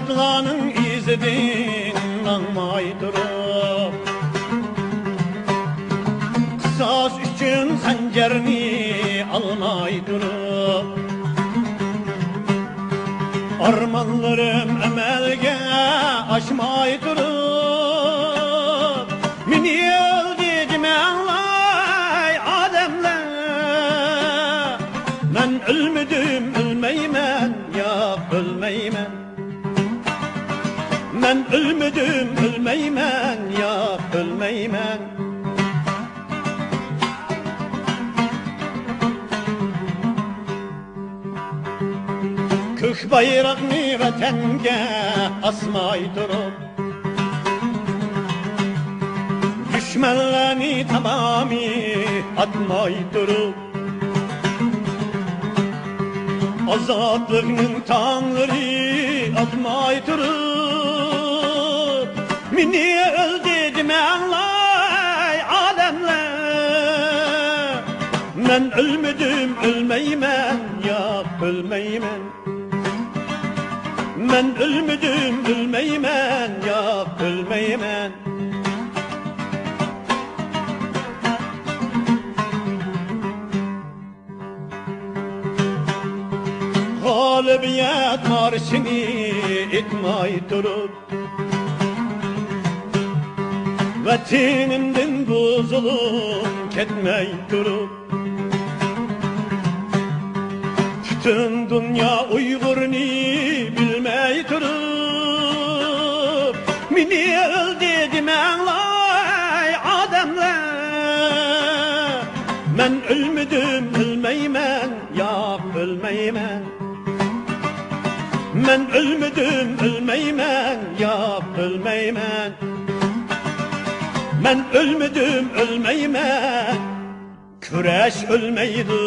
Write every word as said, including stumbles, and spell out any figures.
ئىزىدىن ماڭماي تۇرۇپ، قىساس ئۈچۈن خەنجەرنى ئالماي تۇرۇپ، ئارمانلىرىم ئەمەلگە ئاشماي تۇرۇپ، مېنى ئۆلدى دېمەڭلار ئادەملەر. مەن ئۆلمىدىم، ئۆلمەيمەن، ياق، ئۆلمەيمەن. مەن ئۆلمىدىم، ئۆلمەيمەن، ياق، ئۆلمەيمەن. كۆك بايراقنى ۋەتەنگە ئاسماي تۇرۇپ، دۈشمەنلەرنى تامامى ئاتماي تۇرۇپ، ئازادلىقنىڭ تاڭلىرى ئاتماي تۇرۇپ، مېنى ئۆلدى دېمەڭلار ئادەملەر. مەن ئۆلمىدىم، ئۆلمەيمەن، ياق، ئۆلمەيمەن. مەن ئۆلمىدىم، ئۆلمەيمەن، ياق، ئۆلمەيمەن. غالىبىيەت مارشىنى ئېيتماي تۇرۇپ، ۋەتىنىمدىن بۇ زۇلۇم كەتمەي تۇرۇپ، پۈتۈن دۇنيا ئۇيغۇرنى بىلمەي تۇرۇپ، مېنى ئۆلدى دېمەڭلار ئادەملەر. مەن ئۆلمىدىم، ئۆلمەيمەن، ياق، ئۆلمەيمەن. مەن ئۆلمىدىم، ئۆلمەيمەن، ياق، ئۆلمەيمەن. مەن ئۆلمىدىم، ئۆلمەيمەن. كۈرەش ئۆلمەيدۇ.